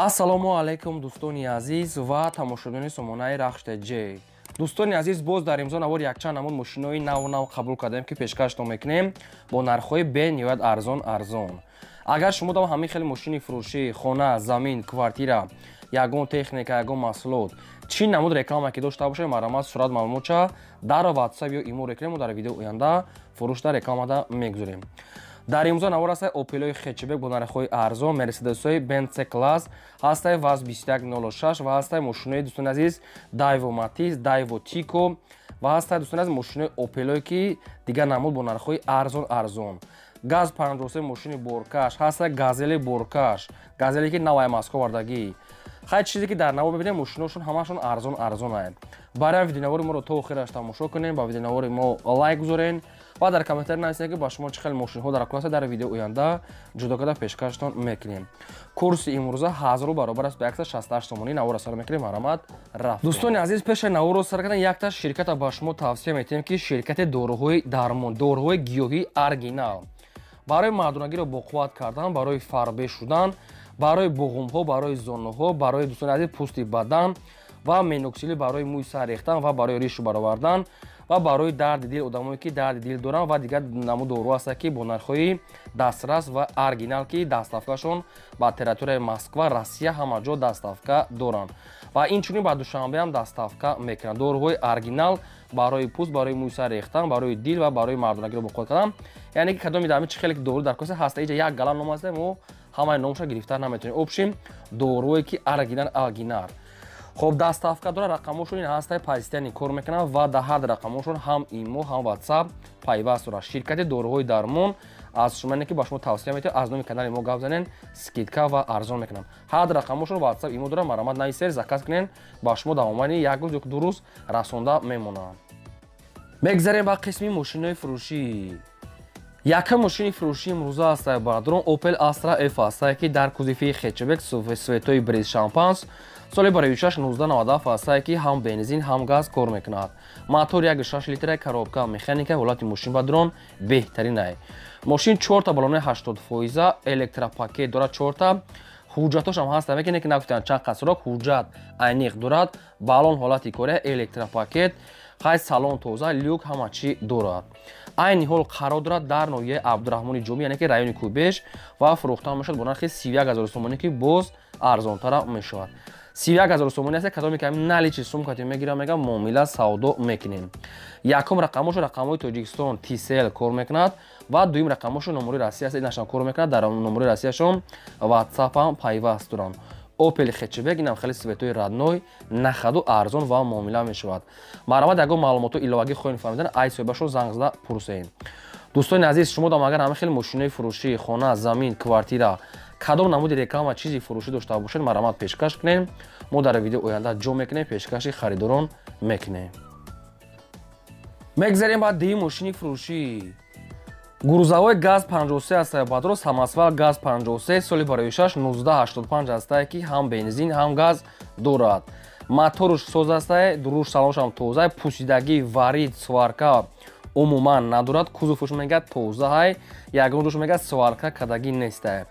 Ассалому алайкум, дӯстони азиз ва тамошобинони сомонаи Рахш ТЖ. Дӯстони азиз, боз дар имзо навор якчанд намуд мошинои наву нав қабул кардем, ки пешкаштон мекунем бо нархҳои бениҳоят арзон арзон. Агар шумо дам ҳамин хели мошини фурӯшӣ, хона, замин, квартира, ягон техника, ягон маҳсулот, чӣ намуд реклама ки дошта бошед, марҳамат, сурат, маълумотча дар WhatsApp ё имо рекунем, дар видео оянда фурӯшда рекламада мегузорем. Дар имзо навор ҳастай Опелои хэтчбек бо нархҳои арзон, Мерседесҳои Бенц класс ҳастай, ВАЗ 2106 ва ҳастай мошинои, дӯстони азиз, Дайво Матиз, Дайво Тико ва ҳастай, дӯстони азиз, мошинои Опелое ки дигар намуд бо нархҳои арзон арзон. ГАЗ 53 мошини боркаш ҳастай, Газели боркаш, Газеле ки навай Москва вардагӣ. Хай, чизе ки дар навор мебинем, мошиношон ҳамашон арзон арзонае. Барои видеонавори моро то охираш тамошо кунем, ба видеонавори мо лайк гузорен ва дар комментарий нависед, ки ба шумо чӣ хел мошинҳо дар класса, дар видео оянда ҷудо карда пешкаштон мекунем. Курси имрӯза 1000 баробар аст ба 168 сомонӣ. Наворро сар мекунем, марҳамат, рафт. Дӯстони азиз, пеши наворро сар кардан якта ширката ба шумо тавсия метиҳем, ки ширкати доруҳои дармон, доруҳои гиёҳии оригинал барои мардонагиро боқувват кардан, барои фарбе шудан, барои буғумҳо, барои зонуҳо, барои, дӯстони азиз, пӯсти бадан ва миноксидил барои мӯи сар рехтан ва барои ришу баровардан ва барои дарди дил, одамое ки дарди дил доранд, ва дигар намуд дору ҳастанд, ки бо нархҳои дастрас ва оригинал, ки доставкашон ба территорияи Москва, Россия ҳама ҷо доставка доранд ва инчунин ба Душанбе ҳам доставка мекунанд. Доруҳои оригинал барои пӯст, барои мӯи сар рехтан, барои дил ва барои мардонагиро боқувват кардан. Яъне ки кадоми дами чӣ хеле дору дар коса ҳаста, иҷа як гала ном аста, мо ҳамаи номша гирифта наметавонем. Общем, доруое ки оригинал оригинал. Хоб, доставка дора, рақамошон ин ҳастай, постоянно кор мекунанд ва дар ҳар рақамошон ҳам имо, ҳам WhatsApp пайваст дорад. Ширкати доруҳои дармон аз шумоне ки ба шумо тавсия метиҳад, аз номи канали мо гап занен, скидка ва арзон мекунанд. Ҳар рақамошон WhatsApp, имо дорад, марҳамат, нависер, заказ кунен, ба шумо дар омадани як рӯз ё 2 рӯз расонда мемонанд. Мегзарем ба қисми мошинои фурӯшӣ. Якум мошини фурӯшӣ имрӯза ҳастай, бародарон, Opel Astra F ҳастай, ки дар кузови хэтчбек, цветои бриз шампанс, соли 2006, 1997 ҳастай, ки ҳам бензин, ҳам газ кор мекунад. Мотор 1,6 литра, коробка механика, ҳолати мошин, бародарон, беҳтаринай. Мошин чорта балонои 80 фоиза, электропакет дорад чорта, ҳуҷҷатошам ҳаста, мекине ки нагуфтан чанд қасрок ҳуҷҷат айниқ дорад, балон ҳолати кория, электропакет, хай, салон тоза, люк, ҳама чӣ дорад. Айни ҳол қарор дорад дар ноҳияи Абдураҳмони Ҷомӣ, яъне ки райони Кӯбеш, ва фурӯхта мешавад бо нархи 31 000 сомонӣ, ки боз арзонтара мешавад. 31 000 сомонӣ аст. Кадоме ки ҳамин наличный сумкати мегирам, мегам, муомила, савдо мекунем. Якум рақамошо рақамҳои Тоҷикистон, Тисел кор мекунад ва дуюм рақамошо номери Россия аст, инашам кор мекунад, дар номери Россияшон WhatsApp ҳам пайваст доранд. Опел хэтчбек, инам хеле цветои родной, нахаду арзон ва муомила мешавад. Марҳамат, ягон маълумоту иловагӣ хоҳем фаҳмидан, ай соҳибашо занг зада пурсем. Дӯстони азиз, шумо дам агар ҳама хеле мошинои фурӯшӣ, хона, замин, квартира, кадом намуди реклама, чизи фурӯшӣ дошта бошед, марҳамат, пешкаш кунем, мо дар видео оянда ҷо мекунем, пешкаши харидорон мекунем. Мегзарем ба дуюм мошини фурӯшӣ. Грузовой ГАЗ 53 ҳастае, бадро, самосвал ГАЗ 53, соли 2006, 1985 ҳастае, ки ҳам бензин, ҳам газ дорад. Моторуш соз ҳастае, дуруш салоншам тоза, пусидагӣ, варид, сварка умуман надорад. Кузовуш мега тозаҳай, ягон ҷош мега сварка кардагӣ нестае.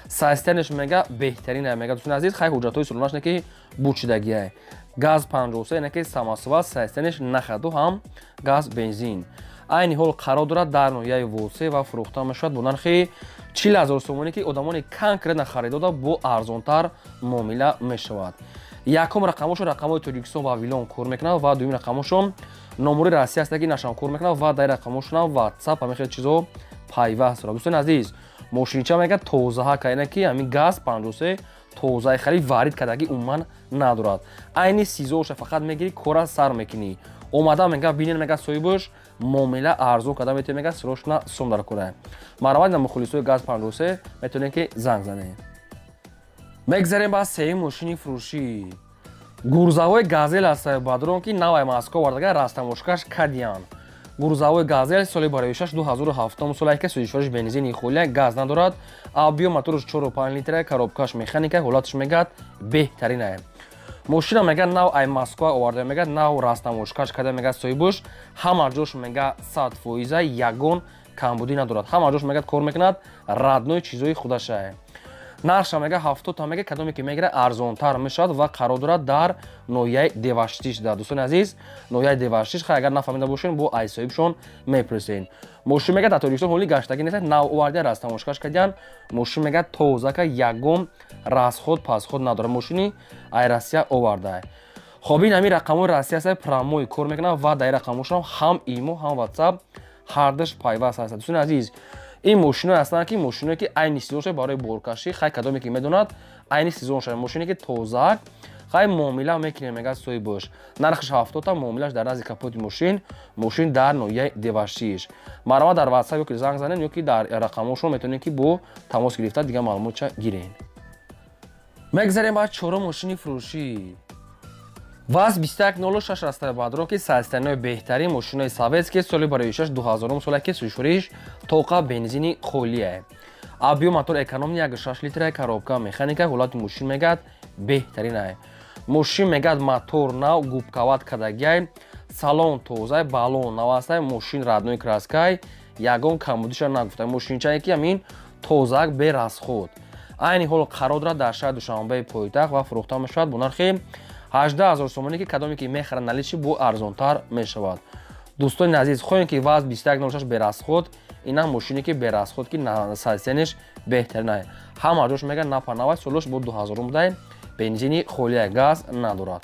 Состоянияш мега беҳтаринае, мега, дӯстони азиз. Хай, ҳуҷҷатҳои солонаш не ки бучидагиае. ГАЗ 53, яъне ки самосвал, состоянияш нахаду, ҳам газ, бензин. Айни ҳол қарор дорад дар ноҳияи Восе ва фурӯхта мешавад бо нархи 40 000 сомонӣ, ки одамони конкретно харидода бо арзонтар муомила мешавад. Якум рақамошон рақамҳои Тоҷикистон ва Вилон кор мекунад ва дуюм рақамошон номери Россия аст, ки нашам кор мекунад ва дар рақамошонам WhatsApp, ҳамин хел чизо пайваст дорад. Дӯстони азиз, мошинча мега тозаҳа кайна, ки ҳамин ГАЗ 53 тозаи, хали варид кардагӣ умуман надорад. Айни сизоша фақат мегирӣ, кора сар мекунӣ. Омада мега бинен, мега соҳибош, муомила арзон карда метавонед, мега срочно сум дар кора. Марҳамат, на мухлисои ГАЗ 53 метавонед ки занг занед. Мегзарем ба сеюм мошини фурӯшӣ. Грузовой Газел ҳастае, бародарон, ки навай Москва овардага, растамошкаш кадиян. Грузовой Газел, соли 2006, 2007 соле, ки сӯзишвориш бензини холия, газ надорад. Объём моторш 4,5 литра, коробкаш механика, ҳолаташ мегӯяд беҳтаринае. Мошина мега нав ай Москва оварда, мега нав растамошкаш карда, мега соҳибош, ҳама ҷош мега 100 фоиза, ягон камбудӣ надорад, ҳама ҷош мега кор мекунад, родной чизои худашае. Нархша мега 70 мега, кадоме ки мегира арзонтар мешавад ва қарор дорад дар ноҳияи Деваштиш. Да, дӯстони азиз, ноҳияи Деваштиш. Хай, агар нафаҳмида бошен, бо ай соҳибшон мепурсен. Мошин мега дар Тоҷикистон ҳоли гаштагӣ нест, нав овардия, растамошкаш кардиян. Мошин мега тозака, ягон расход пасход надорад. Мошини ай Россия оварда. Хоб, ин ҳамин рақамҳои Россия аст, прямой кор мекунад ва дар ин рақамҳошон ҳам имо, ҳам WhatsApp ҳардаш пайваст ҳастад. Дӯстони азиз, ин мошиное ҳастанд, ки мошиное ки айни сезон барои боркашӣ. Хай, кадоме ки медонад, айни сезон шуда, мошине ки тозаак. Хай, муомила мекунем, мега соҳибош. Нархаш 70-та, муомилаш дар назди капоти мошин. Мошин дар ноҳияи Деваштиш. Марҳамат, дар WhatsApp ё ки занг занед, ё ки дар рақамҳошон метавонед, ки бо тамос гирифта дигар маълумотча гирен. Мегзарем ба чорум мошини фурӯшӣ. ВАЗ 2106 растаи бадро, ки состояниеи беҳтарин, мошинои советский, соли барои 2000 сола, ки сӯшуриш тоқа, бензини холие. Объём мотор экономный 1,6 литра, коробка механика. Ҳолати мошин мегад беҳтаринай. Мошин мегад мотор нав, губковать кардагиай, салон тозай, баллон навастай, мошин родной краскай, ягон камбудиша нагуфтай. Мошинчае ки ҳамин тозак, бе расход. Айни ҳол қарор дорад дар шаҳри Душанбеи пойтахт ва фурӯхта мешавад бо нархи 18 000 сомонӣ, ки кадоме ки мехарад, наличный бо арзонтар мешавад. Дӯстони азиз, хоҳем ки ВАЗ 2106 бе расход, инам мошине ки бе расход, ки состояниеш беҳтаринай, ҳама ҷош мега напанавай. Солош бо 2000 будай, бензини холия, газ надорад.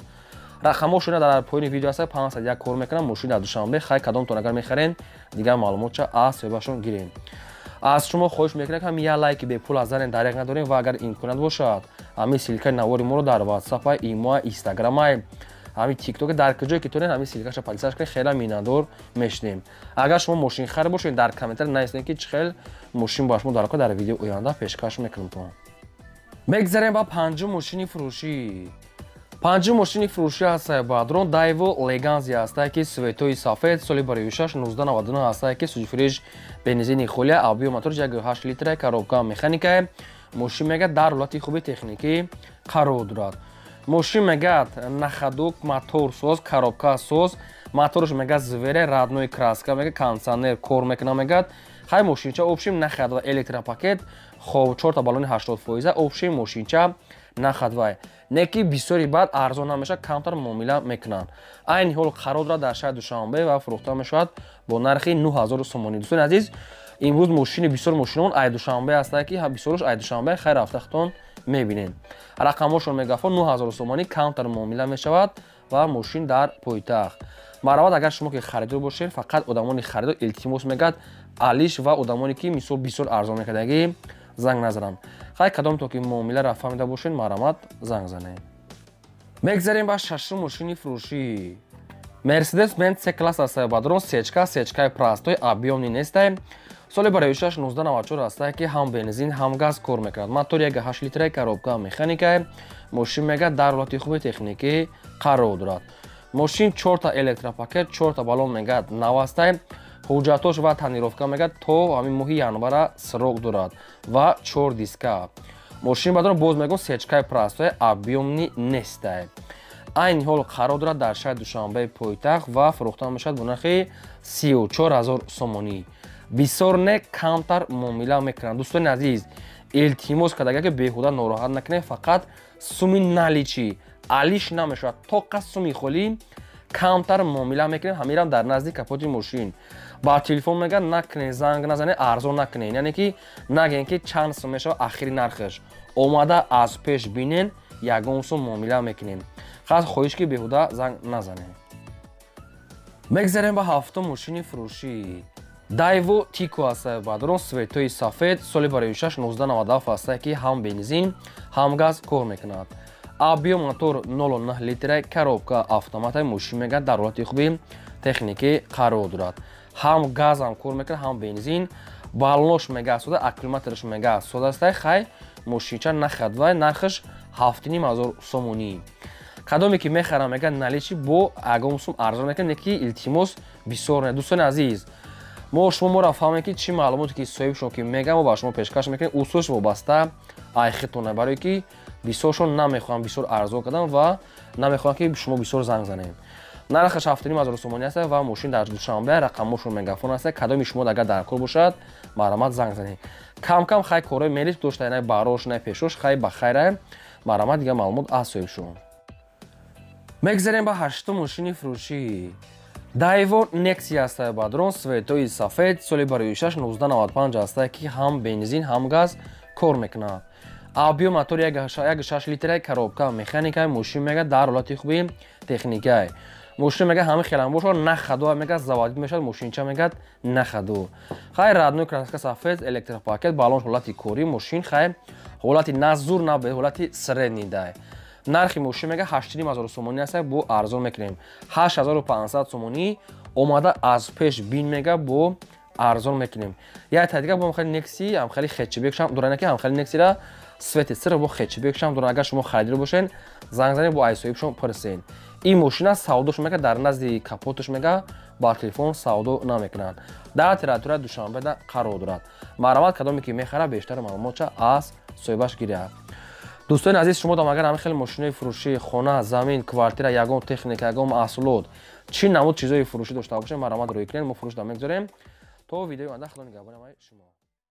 Рақамҳошона дар поёни видео аст, 501 кор мекунам. Мошин дар Душанбе. Хай, кадомтон агар мехарен, дигар маълумотча аз соҳибашон гирем. Аз шумо хоҳиш мекунем, ҳам як лайки бепул аз занен, дареғ надорем. Ва агар имконият бошад, ҳамин ссылкаи навори моро дар ватсапа, имо, инстаграмай, ҳамин тикток, дар куҷое ки тонед, ҳамин ссылкаша поделиться кунед, хеле миннатдор мешудем. Агар шумо мошинхар бошед, дар комментар нависед, ки чӣ хел мошин ба шумо дар дар видео оянда пешкаш мекунем. Мегзарем ба панҷум мошини фурӯшӣ. Панҷум мошини фурӯшӣ ҳастае бадрон Дайво Леганзи ҳастае, ки цветои сафед, соли барои 1999 ҳастае, ки суҷфуриш бензини холия, объём мотор 1,8 литра, коробка механика. Мошин мегад дар ҳолати хуби техникӣ қарор дорад. Мошин мегад на ходу, мотор соз, коробка соз, моторш мегад звере, родной краска, мега кондиционер кор мекуна мегад. Хай, мошинча общем на ходу, электропакет, хоб, чорта баллони 80%, общем мошинча на ходовай. Не ки бисёри баъд арзон намешавад, камтар муомила мекунанд. Айни ҳол қарор дорад дар шаҳри Душанбе ва фурӯхта мешавад бо нархи 9000 сомонӣ. Дӯстони азиз, имрӯз мошини бисёр мошинон ай Душанбе ҳастанд, ки бисёрош ай Душанбе. Хайр, рафтахтон мебинед. Рақамҳошон мегафон, 9000 сомонӣ, камтар муомила мешавад ва мошин дар пойтахт. Марҳамат, агар шумо ки харидор бошед, фақат одамони харидор илтимос мегад, алиш ва одамоне ки мисол бисёр арзон мекардагӣ занг назананд. Хай, кадомто ки муомиларо фаҳмида бошед, марҳамат, занг занед. Мегзарем ба шашум мошини фурӯшӣ. Мерседес Бенц С класс ҳастае бадрон, сечка, сечкаи простой, объёмный нестай, соли барои 1994 ҳастае, ки ҳам бензин, ҳам газ кор мекунад, мотор 1,8 литраи, коробка механикае. Мошин мегад дар ҳолати хуби техникӣ қарор дорад. Мошин чорта электропакет, чорта баллон мегад навастай, ҳуҷҷатош ва тонировка мегад то ҳамин моҳи январа срок дорад ва чор диска. Мошин бадрон, боз мегӯм, сечкаи простой, объёмный нестай. Айни ҳол қарор дорад дар шаҳри Душанбеи пойтахт ва фурӯхта мешавад бо нархи 34 000 сомонӣ. Бисёр не, камтар муомила мекунанд. Дӯстони азиз, илтимос кардага, ки беҳуда нороҳат накунед, фақат суми наличный, алиш намешавад, тоқа суми холӣ камтар муомила мекунем. Ҳамирам дар назди капоти мошин. Ба телефон мегӯяд накунед, занг назанед, арзон накунед, яъне ки нагӯен, ки чанд сум мешавад ахири нархаш. Омада аз пеш бинен, ягон сум муомила мекунем. Хас хоҳиш, ки беҳуда занг назанед. Мегзарем ба ҳафтум мошини фурӯшӣ. Дайво Тико ҳастае бадрон, цветои сафед, соли барои 1997 ҳастае, ки ҳам бензин, ҳам газ кор мекунад, объём мотор 0,9 литра, коробка автомата. Мошин мегӯяд дар ҳолати хуби техникӣ қарор дорад, ҳам газам кор мекунад, ҳам бензин. Баллош мега сода, аккумулятораш мега сода астай. Хай, мошинча на ходовай, нархаш 7500 сомонӣ. Кадоме ки мехарам, мега наличный бо ягон сум арзон мекунад, не ки илтимос, бисёр не. Дӯстони азиз, мо шумо моро фаҳмем, ки чӣ маълумоте ки соҳибшон ки мега, мо ба шумо пешкаш мекунем. Усулш вобаста айхитона, барое ки бисёршон намехоҳанд бисёр арзон кардан ва намехоҳанд, ки шумо бисёр занг занем. Нархаш 7500 сомонӣ аст ва мошин дар Душанбе, рақамҳошон мегафон аст. Кадоми шумо агар дар кор бошад, марҳамат, занг занед. Кам-кам хай корҳои мелиш дошта, най барош, най пешош, хай ба хайра. Марҳамат, дигар маълумот аз соҳибшон. Мегзарем ба ҳаштум мошини фурӯшӣ. Дайво Некси ҳастае, бадрон, цветои сафед, соли барои 6 1995 ҳастае, ки ҳам бензин, ҳам газ кор мекунад. Объём мотор 1,6 литра, коробка механикай. Мошин мега дар ҳолати хуби техникай. Мошин мега ҳами хелам бошад, на ходу мега заводить мешавад, мошинча мегад на ходу. Хай, родной краска сафед, электропакет, баллон ҳолати корӣ, мошин хай ҳолати на зур, на бе, ҳолати средний дай. Нархи мошин мега 8,5 ҳазор сомонӣ аст, бо арзон мекунем 8500 сомонӣ. Омада аз пеш бин, мега бо арзон мекунем. Як та дига бо хеле Некси ҳам хеле хэтчбекшам доран, ки ҳам хеле Нексира цвети сир бо хэтчбекшам доран. Агар шумо харидор бошен, занг занед, бо айсоибшон пурсен. Ин мошина савдош мега дар назди капоташ, мега бар телефон савдо намекунанд. Дар территорияи Душанбеда қарор дорад. Марҳамат, кадоме ки мехара, бештар маълумотча аз соҳибаш гирад. Дӯстони азиз, шумо дам агар ҳамин хеле мошинои фурӯшӣ, хона, замин, квартира, ягон техника, ягон маҳсулот, чӣ намуд чизои фурӯшӣ дошта бошед, марҳамат, рӯй кунед, мо фурӯш да мегузорем. То видеои оянда, худо нигаҳбони шумо.